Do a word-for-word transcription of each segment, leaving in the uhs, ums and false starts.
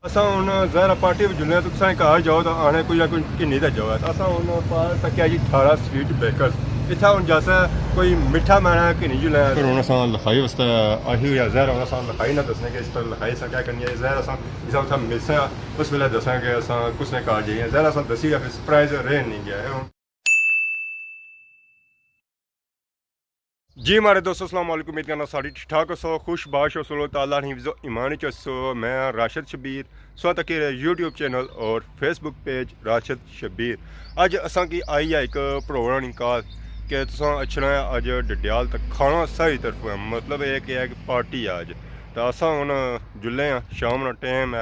اساں ہن ظاہر ہے پارٹی وچ جلنے آں، تو تساں گھر جاؤ تاں آنے کوئی نہ کوئی گھنی تے جاؤ۔ اساں ہن پار تکیا جی اٹھارہ سویٹ بیکرز، اتھا ہن جاساں کوئی مٹھا مارا گھنی جلنے آں۔ پھر ہن اساں لکھائی واسطے آہی ہوئی آں، ظاہر ہن اساں لکھائی نہ دسنے کہ اس طرح لکھائی اساں کیا کرنی ہے، ظاہر اساں جساں اتھا ملساں اس ویلے دساں کہ اساں کس نے گھر جائی آں، ظاہر اساں دسی آں، پھر سرپرائز رہ نہیں گیا۔ جی ماڑے دوستو، السلام علیکم، امید کرنا ساری ٹھیک ٹھاک ہوسو، خوش باش ہوسو، اللہ تعالیٰ نے حفظ و ایمان وچ ہوسو۔ میں راشد شبیر، سو تک یوٹیوب چینل اور فیس بک پیج راشد شبیر۔ اج اساں کی آئی ہے ایک پروگرام نکال کہ تساں اچھنا ہے اج ڈڈیال تک کھانا ساری طرف ہے، مطلب ایک، ایک پارٹی ہے اج۔ تو اساں ہن جلے ہیں، شام نا ٹائم ہے،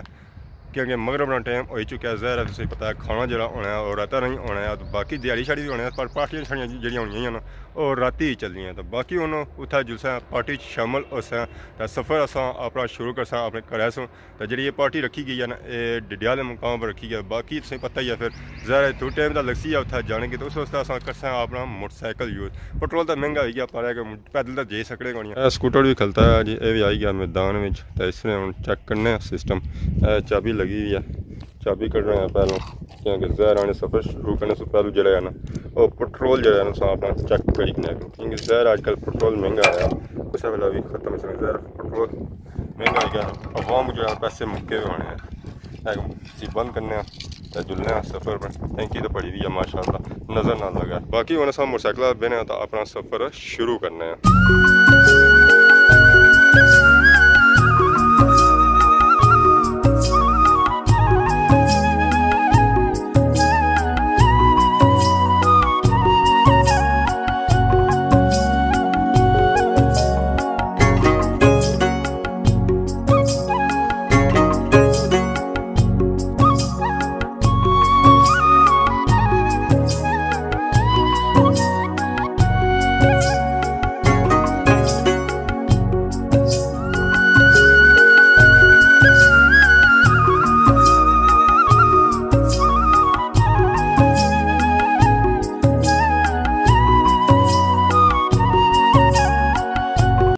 کیونکہ مغرب نا ٹائم ہوئی چکیا ہے، ظاہر ہے تساں پتہ ہے کھانا جڑا ہونا ہے اور راتہ نہیں ہونا ہے، تو باقی دیہاڑی شاڑی بھی ہونا ہے، پر پارٹیاں شاڑیاں جڑیاں ہونیاں ہی نا، اور راتی ہی چلنی ہے۔ تو باقی ہن اتھا جلساں پارٹی چ شامل ہوساں، تے سفر اساں اپنا شروع کرساں اپنے گھرے سوں۔ تے جڑی یہ پارٹی رکھی گئی ہے نا، اے ڈڈیال مقام پر رکھی گئی ہے، باقی تساں پتہ ہی ہے پھر ظاہر ہے تھوڑا ٹائم دا لگسی ہے اتھا جانے کی، تو اس واسطے اساں کرساں اپنا موٹر سائیکل یوز۔ پٹرول تے مہنگا ہوئی گیا، پر ہے کہ پیدل تے جائی سکنے کونی۔ اے سکوٹر بھی کھلتا ہے جی، اے بھی آئی گیا میدان وچ۔ تے اس نے ہن چیک کرنے آں سسٹم۔ اے چابی لگی ہوئی ہے، چابی کڈنا ہے پہلوں، کیونکہ ظاہر آنے سفر شروع کرنے سے پہلو جڑا ہے نا، او پٹرول جڑا ہے نا، اساں اپنا چیک کری کنے، کیونکہ ظاہر آج کل پٹرول مہنگا آیا، کسے ویلے بھی ختم ہوئی سکنا، ظاہر پٹرول مہنگا آئی گیا، عوام کو جڑا پیسے مکے ہوئے ہونے ہیں۔ اسی بند کرنے ہیں تے جلنے ہیں سفر پر۔ ٹینکی تو بھری ہوئی ہے ماشاءاللہ، نظر نہ لگا۔ باقی ہن اساں موٹر سائیکل بہنے ہیں تو اپنا سفر شروع کرنے ہیں۔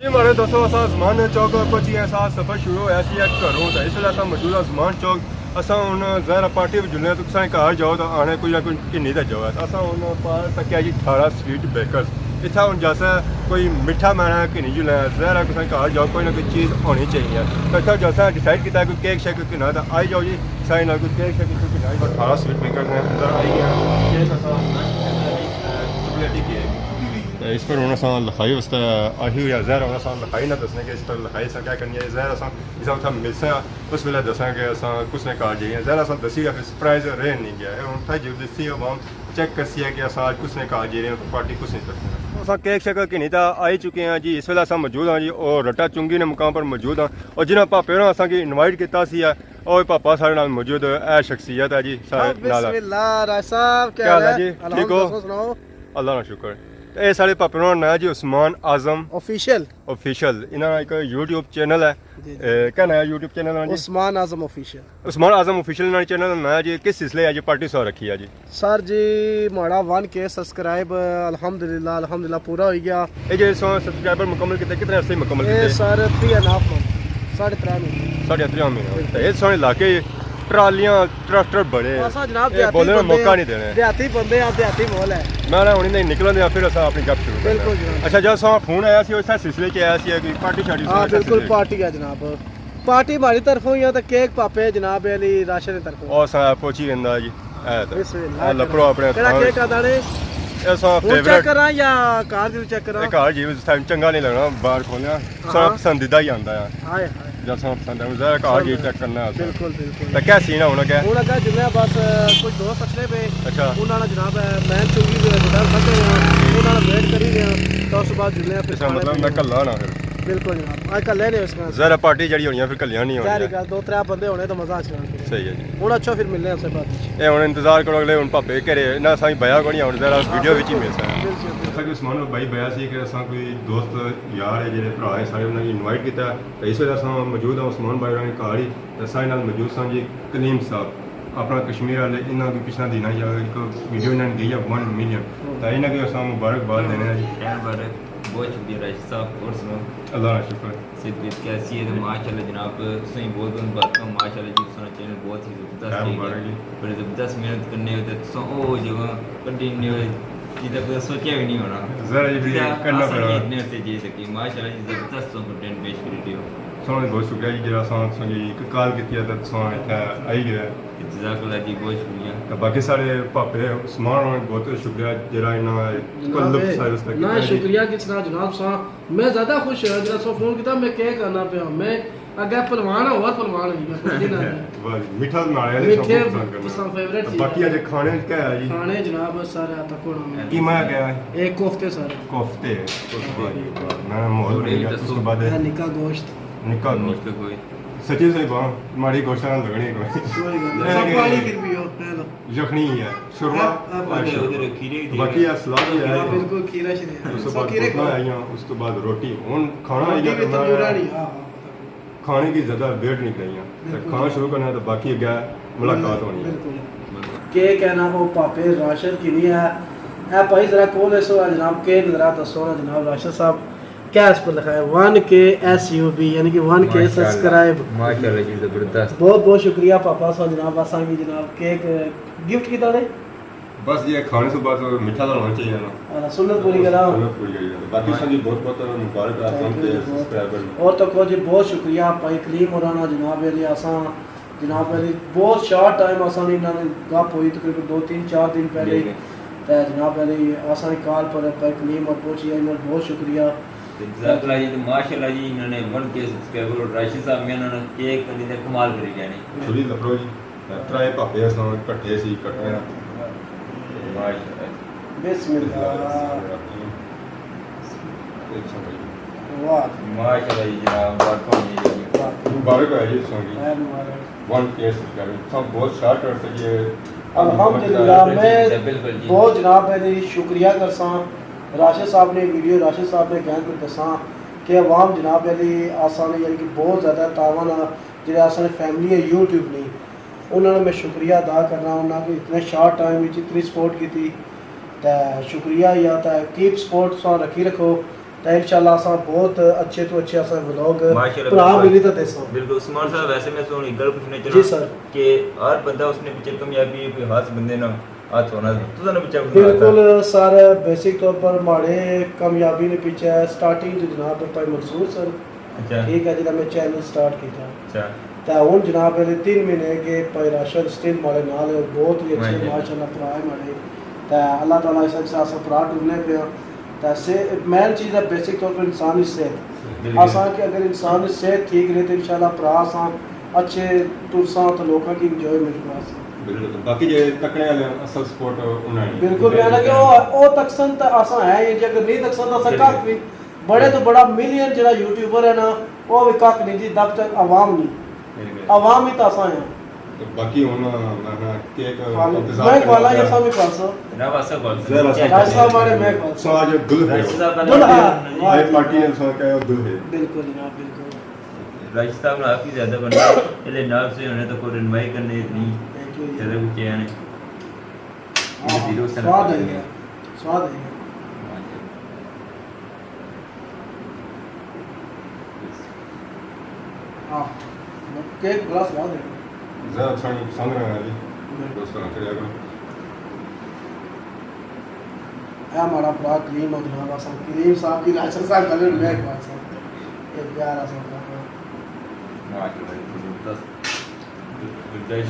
جی ماڑے دوستو، اساں زمان چوک پہنچی گئے، اساں سفر شروع ہویا سی گھروں، تے اس ویلے اساں موجود ہاں زمان چوک۔ اساں ہن ظاہر ہے پارٹی وچ جلنے آں، تو تساں گھر جاؤ تاں آنے کوئی نہ کوئی گھنی تے جاؤ۔ اساں ہن پار تکیا جی اٹھارہ سویٹ بیکرز، اتھا ہن جاساں کوئی مٹھا مارا گھنی جلنے آں، ظاہر ہے تساں گھر جاؤ کوئی نہ کوئی چیز ہونی چاہیے۔ تے اتھا جاساں ڈیسائیڈ کیتا کوئی کیک شیک گھننا، تے آئی جاؤ جی سائیں نال کوئی کیک شیک اتھوں گھننا۔ اٹھارہ سویٹ بیکرز نے اندر آئی گیا، کیک اساں چاکلیٹی کیک۔ تے اس پر ہن اساں لکھائی واسطے آہی ہوئی آں، ظاہر ہن اساں لکھائی نہ دسنے کہ اس طرح لکھائی اساں کیا کرنی ہے، ظاہر اساں جساں اتھا ملساں اس ویلے دساں کہ اساں کس نے گھر جائی آں، ظاہر اساں دسی آں، پھر سرپرائز رہ نہیں گیا۔ اے ہن اتھا جو دسی عوام چیک کرسی ہے کہ اساں اج کس نے گھر جائی رہے ہیں، پارٹی کس نے طرف ہے۔ اساں کیک شیک گھنی تے آئی چکے ہیں جی، اس ویلے اساں موجود ہاں جی، اور رٹا چنگی نے مقام پر موجود ہاں، اور جنہاں پاپے ہوراں اساں کی انوائٹ کیتا سی ہے، او پاپا ساڑے نال موجود ہے، اے شخصیت ہے جی ساڑے نال۔ بسم اللہ راج صاحب، کیا حال ہے جی؟ ٹھیک ہو؟ الحمدللہ، سناؤ۔ اللہ نا شکر۔ تے اے ساڑے پاپے ہوراں نا ناں ہے جی عثمان اعظم آفیشل۔ آفیشل۔ انہاں نا ایک یوٹیوب چینل ہے۔ جی، جی۔ اے، کیا ناں ہے یوٹیوب چینل نا جی؟ عثمان اعظم آفیشل۔ عثمان اعظم آفیشل انہاں نے چینل نا ناں ہے جی، کس سلسلے ہے جی پارٹی سو رکھی ہے جی؟ سر جی، ماڑا ون کے سبسکرائب الحمدللہ، الحمدللہ پورا ہوئی گیا۔ اے جے سو سبسکرائبر مکمل کیتے، کتنے عرصے مکمل اے کیتے؟ سر، تھری اینڈ ہاف منتھ، ساڑھے ترے مہینے۔ ساڑھے ترے مہینے۔ جی۔ تے اس سونے علاقے ٹرالیاں، ٹریکٹر بڑے، اساں جناب اے دیہاتی بولنے نا بندے موقع آں، نہیں دینے۔ دیہاتی بندے آں، دیہاتی ماحول ہے۔ میں نہ ہن انہیں نکلن دیاں، پھر اساں اپنی گپ شروع کرنے آں۔ بالکل جناب۔ اچھا، جس سونے فون آیا سی، اس سلسلے چ آیا سی، کوئی پارٹی شارٹی ہاں، سونے بالکل سلسلے؟ پارٹی ہے جناب۔ پارٹی ماڑی طرفوں ہی ہے تے کیک پاپے جناب علی راشد دی طرفوں۔ او سا پہنچی ویندا جی۔ اے تے۔ بسم اللہ اے لپڑو کرو۔ اپنے کیڑا ہتھاں کیک وچ۔ آندا نے؟ اے سا ہن چیک فیورٹ۔ کراں یا گھر جو چیک کراں؟ اے گھر جی، اس ٹائم چنگا نہیں لگنا، باہر کھولنا۔ ہاں۔ سا پسندیدہ ہی آندا ہے۔ ہائے ہائے۔ جس طرح پسند ہے، ظاہر ہے گھر جی چیک کرنا ہے۔ بالکل، بالکل۔ تے کیا سین ہے ہن اگے؟ ہن اگے جلنے بس، کچھ دوست اچھنے پے۔ اچھا۔ انہاں نا جناب ہے، میں چنگی جو ہے، بڑا کھڑے ہیں، انہاں نا ویٹ کری رہے ہیں، تو اس بعد جلنے پھر اس کا کھانے مطلب میں پینے۔ کلا نا پھر۔ بالکل جناب، اج کلے نے اس طرح۔ ظاہر ہے پارٹی جڑی ہونی ہے پھر کلیاں نہیں ہونی ظاہر ہے۔ گل، دو ترے بندے ہونے تو مزہ آ جانا۔ صحیح ہے جی۔ ہن اچھا پھر ملنے ہیں اس بعد۔ اے ہن انتظار کرو اگلے ہن پاپے کرے، نہ سائیں بیا کو نہیں ہن ذرا ویڈیو وچ ہی ملسا ہے۔ بالکل، بالکل۔ جیسا کہ عثمان بھائی بیا سی کہ اساں کوئی دوست یار ہے جڑے بھرا ہے سارے انہاں کی انوائٹ کیتا۔ تے اس ویلے اساں موجود ہاں عثمان بھائی ہوراں نے گھر ہی، تے ساڑے نال موجود سن جی کلیم صاحب، اپنا کشمیر والے، انہاں کی پچھلا دن آئی آ، ایک ویڈیو انہاں نے گئی ہے ون ملین، تے انہاں کی اساں مبارکباد دینے ہیں جی۔ خیر مبارک۔ بہت شکریہ راشد صاحب، اور سناؤ؟ اللہ کا شکر۔ صحت کیسی ہے؟ تو ماشاءاللہ جناب، تساں بہت بہت مبارکاں، ماشاءاللہ جی، تساں چینل بہت ہی زبردست ہے، مبارک جی۔ بڑی زبردست محنت کرنے ہو تے تساں او جگہ کڈی نے ہو، جتھا کوئی سوچیا بھی نہیں ہونا۔ ذرا جی بھی جتھا کرنا اساں پڑا۔ اتنے عرصے جی سکی، ماشاءاللہ جی، زبردست تساں کنٹینٹ پیش کری رہے ہو۔ سنو جی، بہت شکریہ جی، جڑا اساں تساں کی ایک کال کیتی ہے تے تساں اتھے آئی گئے۔ جزاک اللہ جی، بہت شکریہ۔ تے باقی سارے پاپے عثمان ہونا بہت شکریہ، جڑا انہاں جناب، کلف سارے اس تک نہ کیتا جی۔ شکریہ کس طرح جناب ساں، میں زیادہ خوش ہویا جڑا ساں فون کیتا، میں کیا کرنا پیا، میں اگے پلوان ہاں، اور پلوان ہوئی گیا، کوئی نہ ہے۔ واہ جی، میٹھا نالے والے سب میٹھے پسند کرنا۔ پسند، فیوریٹ تے چیز باقی ہے۔ اج کھانے وچ کیا ہے جی؟ کھانے جناب سارے تک ہونا۔ قیمہ کیا ہے؟ ایک کوفتے سارے۔ کوفتے۔ واہ جی واہ۔ میں ماحول بن گیا۔ اس تو بعد اے نکا گوشت۔ نکا گوشت۔ گوشت کوئی۔ سچی سچ بات، ماڑی گوشت نال لگنی کوئی۔ کوئی گل نہیں۔ سب پانی پھر پیو، پہلو۔ یخنی ہے، شوروا۔ ہاں، ہاں، پانی۔ ادھر کھیرے ہی دے۔ باقی اے سلاد ہی ہے۔ بالکل، کھیرا شریعہ۔ اس تو بعد بوتلاں آئیاں، اس تو بعد روٹی۔ ہن کھانا آئی گیا، روٹی بھی تندورا نہیں، ہاں، ہاں۔ کھانے کی زیادہ ویٹ نہیں کرائی ہے۔ تے بالکل۔ کھانا شروع کرنا ہے تو باقی اگے ملاقات ہونی ہے۔ بالکل۔ کیک ہے نا، وہ پاپے راشد کی نہیں ہے۔ اے بھائی ذرا کول ایسو ہے جناب، کیک ذرا دسو نا جناب راشد صاحب، کیا اس پر لکھا ہے؟ ون کے ایس یو بی، یعنی کہ ون کے ماشاءاللہ۔ سبسکرائب۔ ماشاءاللہ جی، زبردست۔ بہت بہت شکریہ پاپا سا جناب، اساں کی جناب کیک گفٹ کیتا نے۔ بس جی، کھانے سے بعد میٹھا تو ہونا چاہیے نا۔ ہاں، سنت پوری کرا۔ سنت پوری کری۔ باقی سب جی بہت بہت مبارک ہے، تھینک یو جی، بہت۔ سبسکرائبر۔ اور تو کو جی بہت شکریہ بھائی کریم ہوراں نا جناب، یہ اساں جناب علی بہت شارٹ ٹائم اساں نے انہاں نے گپ ہوئی، تقریباً دو تین چار دن پہلے۔ جی، جی۔ تے جناب علی اساں نے کال پر بھائی کریم اور پہنچی ہے، انہاں بہت شکریہ۔ تے جزاک اللہ جی، تے ماشاءاللہ جی، انہاں نے ون کے سبسکرائبر اور راشد صاحب میں انہاں نے کیک تے کمال کری گئے نے۔ چھری لفڑو جی۔ ترائے پاپے اساں کٹھے سی، کٹنے۔ ماشاءاللہ۔ بسم اللہ۔ واہ۔ ماشاءاللہ جی جناب، مبارک ہو جی۔ واہ۔ مبارک ہو جی تساں کی۔ اے مبارک۔ ون کے سبسکرائبر۔ تساں بہت شارٹ کر سکے۔ الحمدللہ، میں بالکل جی۔ بہت جناب علی شکریہ کرساں۔ راشد صاحب نے ویڈیو، راشد صاحب نے گین کو دساں کہ عوام جناب علی آسان ہے، یعنی کہ بہت زیادہ تعاون ہے، جڑے آسان فیملی ہے یوٹیوب نہیں۔ انہاں نا میں شکریہ ادا کرنا، انہاں کی اتنے شارٹ ٹائم وچ اتنی سپورٹ کیتی، تے شکریہ یا تے کیپ سپورٹ تساں رکھی رکھو، تے انشاءاللہ اساں بہت اچھے تو اچھے اساں ولاگ ماشاءاللہ، بھرا بالکل۔ ملی تے دیساں۔ بالکل عثمان صاحب، ویسے میں تساں ہک گل پوچھنا چاہنا جی سر۔ کہ ہر بندہ اس نے پیچھے کامیابی کوئی خاص بندے نا ہاتھ ہونا، تساں نے پیچھے کوئی ہاتھ ہے؟ بالکل سر، بیسک طور پر ماڑے کامیابی نے پیچھے سٹارٹنگ جو جناب بھائی منصور سر، اچھا۔ ٹھیک ہے، جدوں میں چینل سٹارٹ کیتا۔ اچھا۔ تے ہن جناب میرے تین مہینے کے پائی راشد سٹل ماڑے نال ہے، بہت ہی اچھے ماشاءاللہ۔ ماشاءاللہ بھرا ہے ماڑے۔ تے اللہ تعالیٰ اس اچھا اساں بھرا ٹرنے پیا۔ تے سے مین چیز ہے بیسک طور پر انسان کی صحت۔ بالکل۔ اساں کہ اگر انسان کی صحت ٹھیک رہے تو انشاءاللہ بھرا اساں اچھے ٹرساں تو لوکاں کی انجوائمنٹ کراساں۔ بالکل۔ باقی جے تکنے والے اصل سپورٹ انہاں نے۔ بالکل، میں نا کہ او، او تکسن تے اساں ہے، جے اگر نہیں تکسن تے اساں بالکل۔ کھ بھی بڑے تو بڑا ملین جڑا یوٹیوبر ہے نا، وہ بھی کھ نہیں جی، جب تک عوام نہیں۔ بالکل۔ عوام ہی تو اساں ہیں۔ تو باقی ہن میں نا کیک فال-، انتظار میں کرنا کھوالا پیا۔ یا سا بھی کھواسو۔ نا، بس، بس۔ ذرا سا راج صاحب والے میں کھواسو۔ سو آج دلہے ہو۔ راج صاحب والے دلہا۔ آج پارٹی نے سو کہا دلہے۔ بالکل جناب، بالکل۔ راج صاحب نے آپ ہی زیادہ بننا، یہ نال سے ہونے تو کوئی رنوائی کرنے اتنی تھینک یو جی۔ زیادہ کچھ ہے نہیں۔ ہاں، سواد آئی گیا، سواد آئی گیا۔ ہاں، کیک بڑا سواد ہے۔ زیادہ اچھا نہیں، پسند نہیں آیا جی۔ بالکل۔ دوست کرنا چاہیے کرو۔ اے ہمارا بڑا کریم ہے جناب، اساں کریم صاحب کی راشد صاحب کا میں ایک بات سن۔ یہ پیار ہے سب کا۔ ماشاءاللہ، زبردست۔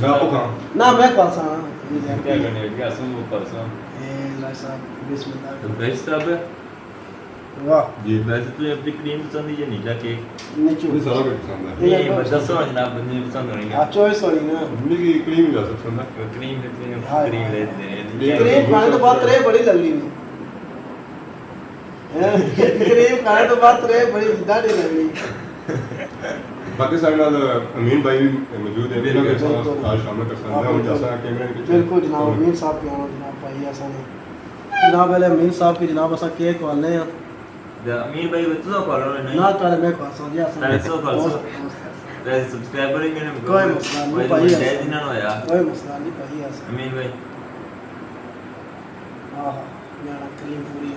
میں آپ کو کہاں؟ نہ، میں کون سا؟ کیا کرنے؟ کیا سن وہ پرسوں؟ اے اللہ صاحب، بسم اللہ۔ تو بھائی صاحب، واہ۔ جی۔ ویسے تجھے اپنی کریم پسند ہے یا نیچا کیک؟ نیچو۔ مجھے سارا کچھ پسند ہے۔ نہیں، بس دسو جناب، بندے پسند ہونی ہے۔ ہاں، چوائس ہونی نا۔ مجھے کریم ہی زیادہ پسند ہے۔ کریم، کریم، ہاں، کریم ہاں۔ لے دے ہیں۔ کریم کھانے تو بعد ترے بڑی لگنی ہے۔ کریم کھانے تو بعد ترے بڑی زیادہ نہیں لگنی۔ باقی سارے نال امین بھائی بھی موجود ہیں، انہاں کے بالکل۔ ساتھ آج شامل کر سکتے ہیں، ہاں، ہم بالکل۔ جیسا کیمرے کے پیچھے۔ بالکل جناب، امین صاحب کے آنا جناب بھائی ایسا نہیں۔ جناب، پہلے امین صاحب کی جناب اساں کیک کھوالنے ہیں۔ تے امین بھائی، تساں کھوالو نا، نہیں؟ نہ، پہلے میں کھوالساں جی، اساں پہلے تساں کھوالسو۔ دوست، دوست ہیں۔ پہلے سبسکرائبر ہی میرے کوئی مسئلہ نہیں، بھائی، بھائی، ایسا انہاں نے ہویا۔ کوئی مسئلہ نہیں، بھائی، ایسا۔ امین بھائی۔ ہاں، ہاں، میرا کریم پوری ہے۔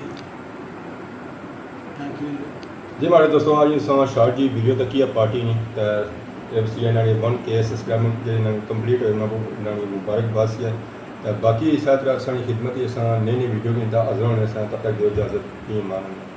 جی ماڑے دوستو، آج اساں شارٹ جی ویڈیو تکی ہے پارٹی نی، تے اے سی انہاں نے ون کے سبسکرائبر جڑے انہاں نے کمپلیٹ ہوئے، انہاں کو انہاں نے مبارکباد سی ہے۔ تے باقی اس طرح اساں نی خدمت ہی، اساں نئی نئی ویڈیو کی اندر حاضر ہونے ساں، تب تک دیو اجازت، فی امان اللہ۔